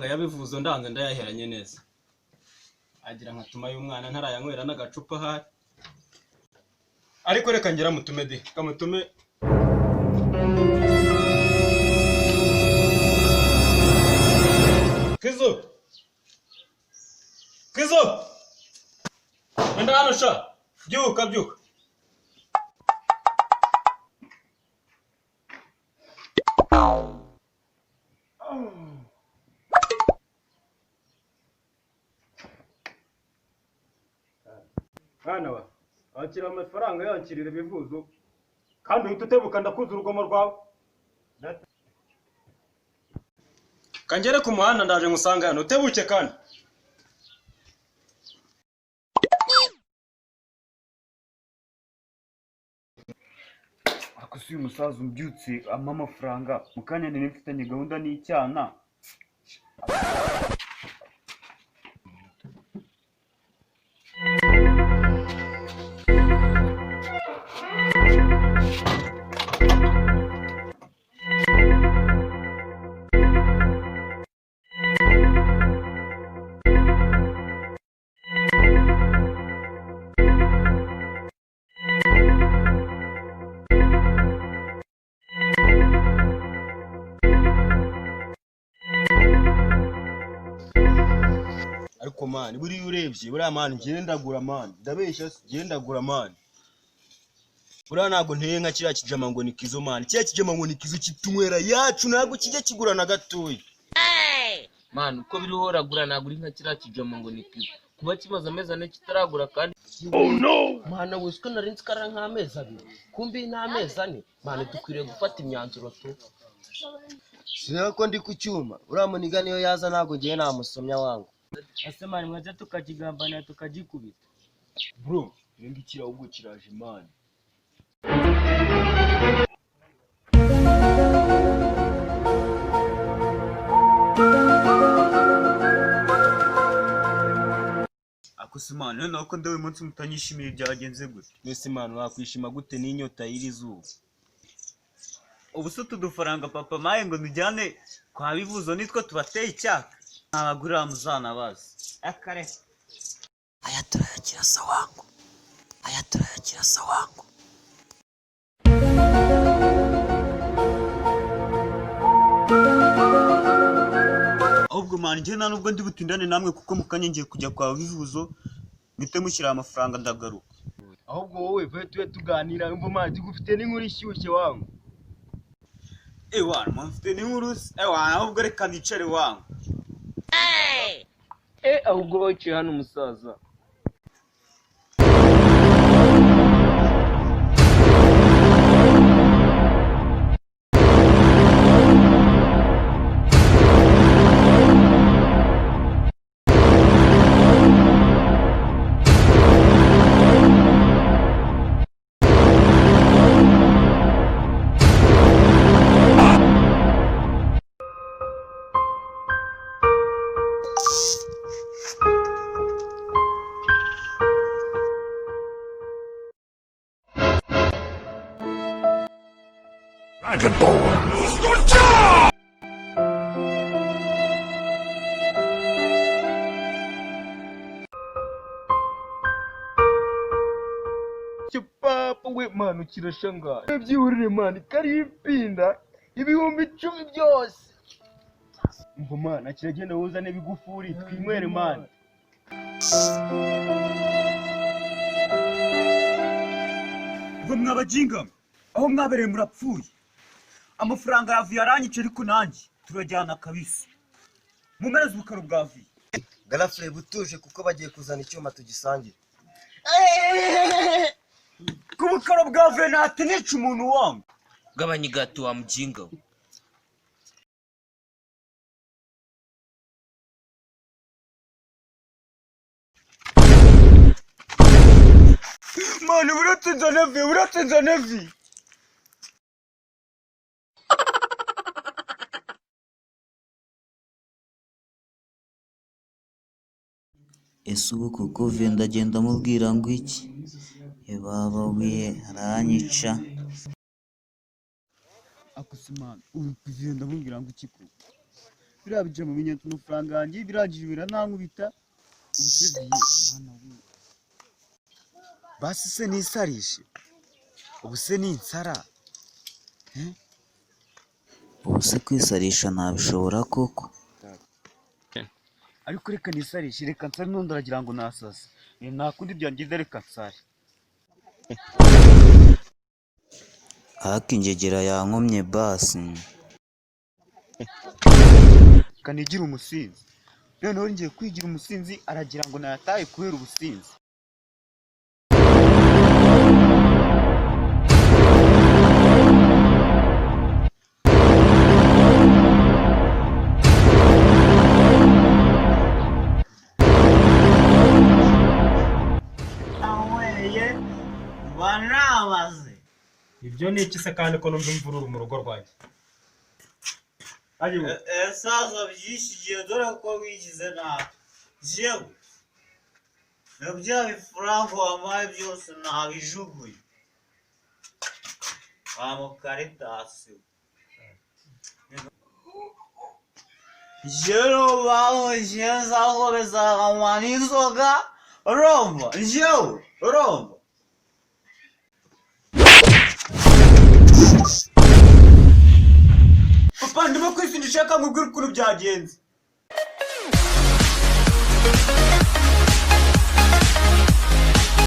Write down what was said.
Amafaranga yabivuzo ndanze ndayaheranye neza. Agira nkatuma y'umwana ntarayanywera n'agacupa ahari. Ariko reka ngira mutume de, kamutume. Kizo! Kizo! Enda hano sha! Byuka byuka. Mwana wa, akira amafaranga yankirira ibivuzo kandi uhita utebuka ndakuza urugomo rwawe. Kangere ku muhanda ndaje ngusanga hano utebuke kandi. Ariko si uyu musaza umbyutse ampa amafaranga mu kanya nari mfitanye gahunda n'icyana. Ariko mani buriya urebye buriya mani ngende ndagura mani ndabeshya ngende ndagura mani buriya ntabwo nteye nka kiriya kijama ngo ni kizo mani, kiriya kijama ngo ni kizo kitunywera yacu ntabwo kijya kigura na gatoya. Mani uko biriho uragura ntabwo uri nka kiriya kijama ngo ni kizo kuba kimaze amezi ane kitaragura kandi. Oh no! Mana wese ko nari nzi ko ari nk'amezi abiri kumbi ni amezi ane. Mani dukwiriye gufata imyanzuro tu. Sinzi ko ndi ku cyuma uriya muniga niyo yaza ntabwo ngiye namusomya wangu. Ese mani mwaza tukakigambanira tukagikubita. Bro, iyo ngikira ahubwo kiraje mani. Ako se mani noneho ko ndewe umunsi mutanyishimiye byagenze gute? Mbese mani wakwishima gute n'inyota y'iri zuba? Ubu se utu dufaranga papa maye ngo nujyane kwa bivuzo nitwo tubateye icyaka. Ntabagurira muzanabazi. Akare. Aya turayakira se wangu. Aya turayakira se wangu. Ahubwo mani njye nta nubwo ndi butindane namwe kuko mukanya ngiye kujya kwa bivuzo mpite mushyira amafaranga ndagaruka. Ahubwo wowe vayo tube tuganira umva mani tugufite n'inkuru ishyushye wangu. Ewana mfite n'inkuru se ewana ahubwo reka nicare wangu. Ahubwo baciye hano umusaza. Papa we mani kirashangaye. Byihurire mani kari ipinda 10,000 byose. Umva mani kiragenda wuzane bigufuri twinywere mani. Ubwo mwabajinga aho mwabereye murapfuye. Amafaranga yavuye aranyica ariko nanjye turajyana kabisa. Mumereze ubukaro bwavuye. Garafure butuje kuko bagiye kuzana icyuma tugisangire. Ku bukaro bwavuye ntati nica umuntu wangu. Gabanya igati wa mujinga we. Mani uratsinze nevi, uratsinze nevi. Ese ubu koko Venda agenda amubwira ngo iki? Baba we aranyica. Ako se mani ubu Venda amubwira ngo iki koko? Biriya bijama binyatse amafaranga yanjye, birangije biranankubita. Ubu se viye, mwana we. Basi se nisarishe? Ubu se ninsara? Ubu se kwisarisha nabishobora koko? Ariko reka nisarishe, reka nsare n'undi aragira ngo nasase. Nta kundi byangiza, reka nsare. Ariko ingegera yankomye basi. Reka nigire umusinzi. Noneho ngiye kwigira umusinzi, aragira ngo nayataye kubera ubusinzi. Anyweye banabaze. Ibyo ni iki se kandi ko numva imvururu mu rugo rwanjye? Ayiwe. Esaza byishigiye, dore ko wigize nabi. Jewe na bya bifaranga wampaye byose nabijuguye wa mukaritasi we. Jewe baho jewe nzakomeza nkanywa n'inzoga, urumva jewe, urumva? Papa, ndimo kwisindisha, reka nkubwire ukuntu byagenze.